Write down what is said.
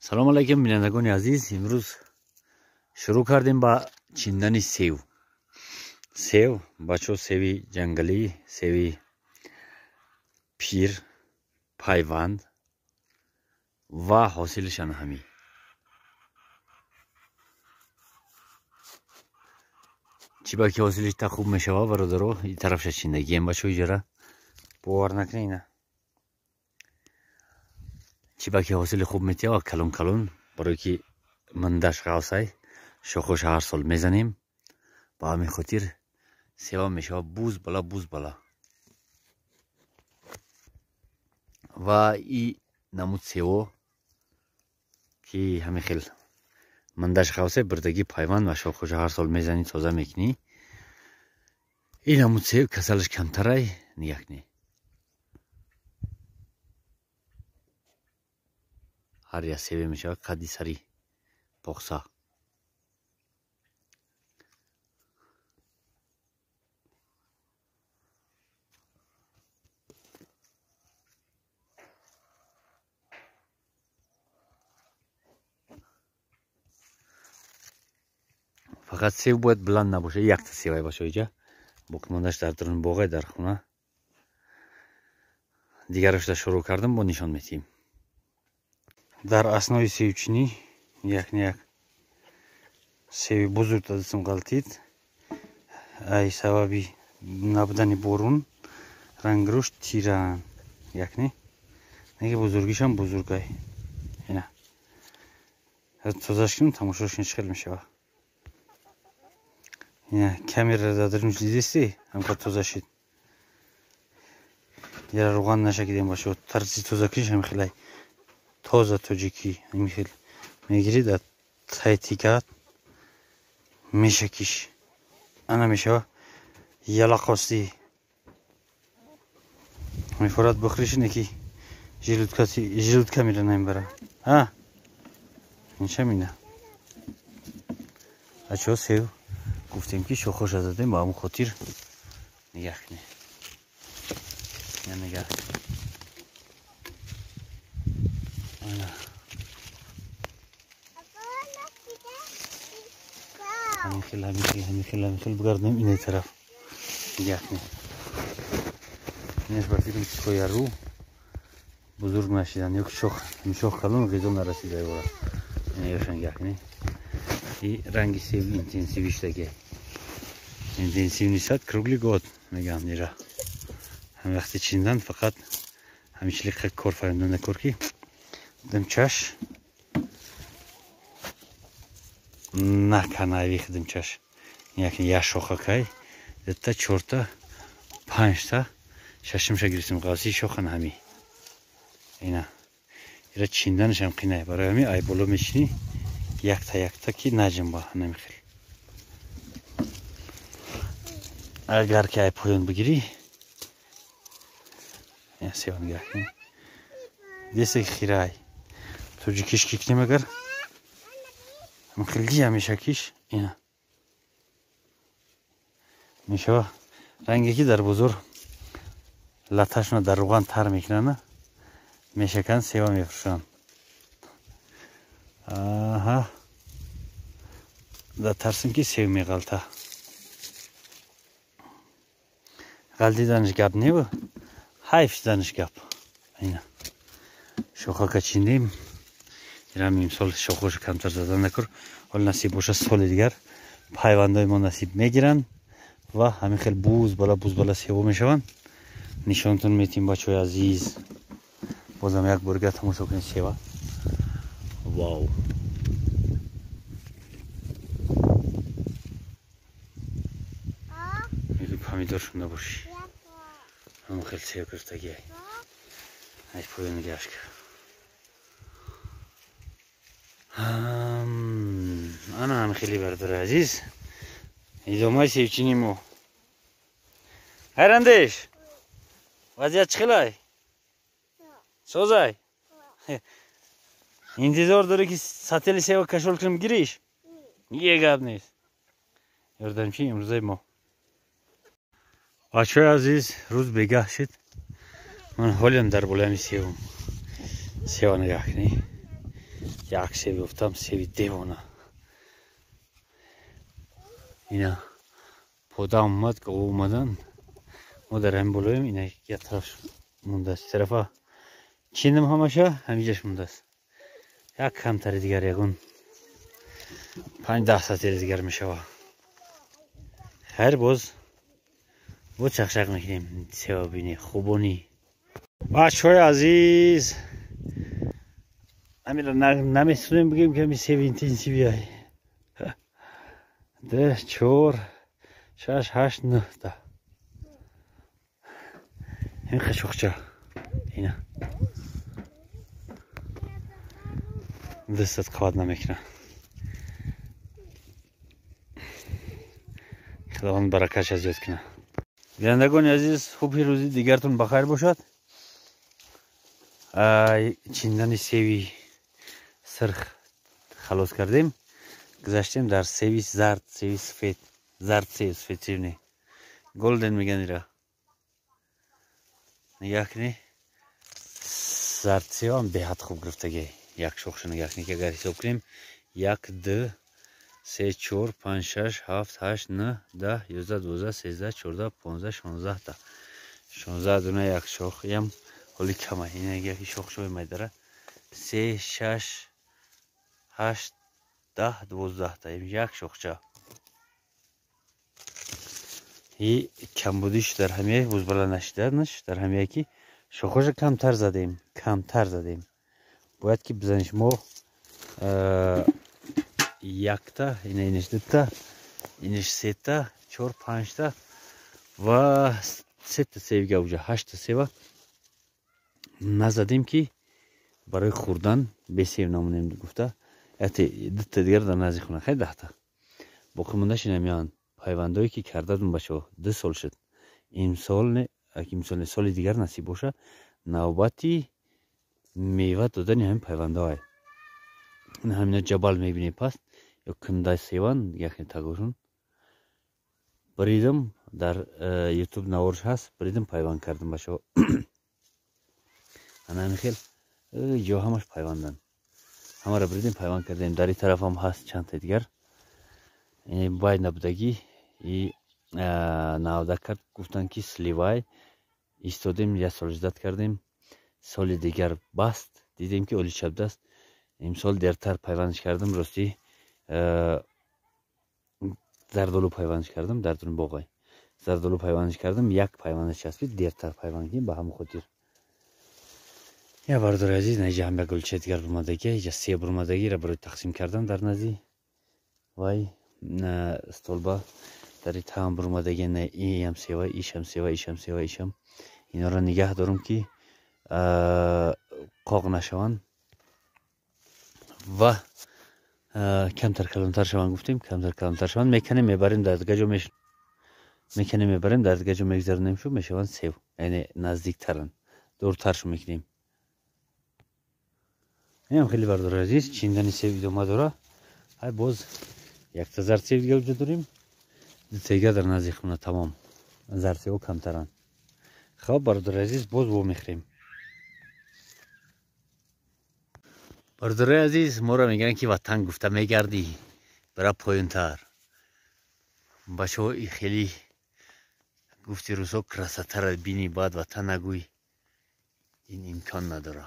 Салом алейкум, бинандагони азиз. Имрӯз шурӯъ кардем ба чиндани сев. Сев, бачо, севи ҷангалӣ, севи пир, пайванд ва ҳосилишан ҳамин. Чӣ ба ки ҳосилиш та хуб мешава, бародаро, и тарафша чиндагием, бачо, иҷара. Бовар накунед ина. Чӣ ба ки ҳосили хуб метиҳад, калон калон, барое ки мандаш ғавсай, шохоша ҳар сол мезанем. Ба ҳамин хотир сева мешава буз бала, буз бала. Ва и намуд сево ки ҳамин хел мандаш ғавсай, бирдагӣ пайванд ва шохоша ҳар сол мезанӣ, тоза мекунӣ. Ин намуд сев касалаш камтарай, нигаҳ кунед. Ҳар як севе мешавад қадди сари поқса. Фақат сев бояд баланд набошад, якта севай бошад иҷа. Боқимондаш дар дарун боғай, дар хона. Дигарашда шурӯъ кардам, бо нишон метиҳем. Дар аснои севчинӣ як не як севи бузург дастам ғалтид. Ай сабаби набудани борун рангруш тираан. Як не неги бузургишам бузургай. Ина тозаш кунем, тамошош кунем, чӣ хел мешава. Ина камера дар дарунш дидисти, ҳамка тоза шид. Яра руған нашакидем бошо, тарзи тоза куниш ҳам хелай. Тоза тоҷикӣ ҳамин хел мегирӣ, дар тайтикат мешакиш. Ана мешава ялақости. Мефорад бихӯриш, неки желудка мера намебара. А? Иншам ина. Ачо сев гуфтем ки шохоша задем, ба ҳамон хотир нигаҳ кунед. Ина нигаҳ. Ҳамин хел, ҳамин хел, ҳамин хел, ҳамин хел бигардем инаи тараф. Нигаҳ кунед. Инаш ба фикрам соярӯ бузург нашидан, ё ки шох, ҳамин шох калон ғизо нарасида ибора. Инаёша нигаҳ кунед. И ранги сев интенсивӣ шудаги. Интенсивный сад круглый год мегӯям ира. Ҳамин вақти чиндан фақат ҳамин чилиқа кор фаромда накор ки димчаш наканайви димчаш. Як як шохакай, дта, чорта, панҷта, шашимша гирифтем ғавси шохан ҳами. Ина. Ира чинданашам қинай. Барои ҳами ай боло мечинӣ якта якта ки наҷимба ҳамин хел. Агар ки ай поён бигирӣ, я сева нигаҳ кунӣ. Десе хирай. Тоҷикиш ки кунем агар хелги ҳамешакиш ина мешава ранге ки дар бозор латашона дар руған тар мекунанд, мешаканд, сева мефурӯшанд. Аҳа, да тарсим ки сев меғалта. Ғалтиданаш гап небу, ҳайф шуданаш гап. Ина шохака чиндем. Ирам имсол шохоша камтар задан накур. Ҳол насиб боша соли дигар пайвандои мо насиб мегиранд ва ҳамин хел буз бала, буз бала сево мешаванд. Нишонтон метиҳем, бачаҳои азиз. Бозам як бор дигар тамошо кунед сева. Вау! Меги помидор шунда бошӣ. Ҳамон хел сев гирифтагиай. Ай поёни гашка. Ана ҳам хеле бародари азиз. Идомаи севчини мо. Ҳайрандеш! Вазъият чӣ хелай? Созай? Интизор дорӣ ки сатели сева кашол кунем гириш? Е гап нест. Ёрдамчи имрӯзаи мо. Бачаҳои азиз, рӯз бегаҳ шид. Ман ҳолиам дар болои ҳамин севам. Сева нигаҳ кунед. Як сев ёфтам, севи девона. Ина пода омад, гово омадан. Мо дар ҳамин болоем, ина як тараф мондааст. Тарафа чинам ҳамаша, ҳамиҷаш мондааст. Як камтари дигар, ягон 5-10 сатери дигар мешава. Хайр, боз бо чақчақ мекунем, сева бини хубони. Бачаҳои азиз, ҳамира намесунем бигем ки ҳами севи интенсивиай. 2, 4, 6, 8, 9 та. Ин қашоқча. Ина. Дастат қават намекунад. Худованд баракатша зиёд кунад. Бинандагони азиз, хуби рӯзи дигартон бахайр бошад. Чиндани севи сирх халос кардем. Гузаштем дар севи зард, севи сафед, зард сев, сафед сев не. Голден меган ира. Нигоҳ кунӣ. Зард севам беҳад хуб гирифтагӣ. Як шохша нигоҳ кунӣ, ки агар ҳисоб кунем 1, 2, 3, 4, 5, 6, 7, 8, 9, 10, 11, 12, 13, 14, 15, 16 та. 16 дуна як шох. Ям ҳоли кама. Ина яки шохшои майдара. 3, 6, 8, 10, 12 та. Як шохча. И камбудиш дар ҳамияи бузбала нашиданаш дар ҳамияе ки шохоша камтар задем, камтар задем. Бояд ки бизаниш мо якта, ина иниш дута, иниш сета, 4, 5 та ва сета севига уҷа 8 та сева назадем ки барои хӯрдан бесев намонем гуфта. Яте дута дигар дар назди хона, хай 10 та. Боқӣ мондаш ина меоянд пайвандое ки кардадум бачаҳо, 2 сол шуд. Имсол не, имсол не, соли дигар насиб боша, навбати мева додани ҳамин пайвандҳое. Ҳамина ҷабал мебинем паст, ё кундай севан, яхе тагошун. Бридам дар YouTube наворш ҳаст, бридам пайванд кардам бачаҳо. Ана ҳамин хел ҷо ҳамаш пайвандан. Ҳамаро бридем пайванд кардем. Дар ин тараф ҳам ҳаст чандта дигар. Бай набудагӣ и навда кард, гуфтанд ки сливай. Истодем, як сол ждат кардем. Соли дигар баст, дидем ки оли чабдаст. Имсол дертар пайвандш кардам, ростӣ зардолу пайвандш кардам, дар дуни боғай. Зардолу пайвандш кардам, як пайвандш часпид, дертар пайванд кардем ба ҳамон хотир. Я бардори азиз, наиҷа ҳам як гулча дигар бурмадагӣ, иҷа се бурмадагиро барои тақсим кардан дар назди вай столба дар таам бурмадагӣ, на иам сева, ишам сева, ишам сева, ишам. Инора нигаҳ дорум ки қоқ нашаванд ва камтар калонтар шаванд, гуфтем камтар калонтар шаванд. Меканем, мебарем дар дигар ҷо, меканем, мебарем дар дигар ҷо мегзаронем, шу мешаванд сев, яъне наздиктаранд, дуртаршу мекунем. Инам хеле бардори азиз, чиндани сев идома дора. Ҳай боз якта зард сев дигар уҷа дорем, дутега дар назди хона тамом. Зард севҳо камтаранд. Хоб бардори азиз, боз вомехӯрем. Бардори азиз, моро мегӯянд ки ватан гуфта мегардӣ, бира поёнтар. Бачаҳо и хеле гуфти рӯзҳо красотаро бини, баъд ватан нагӯй, ин имкон надора.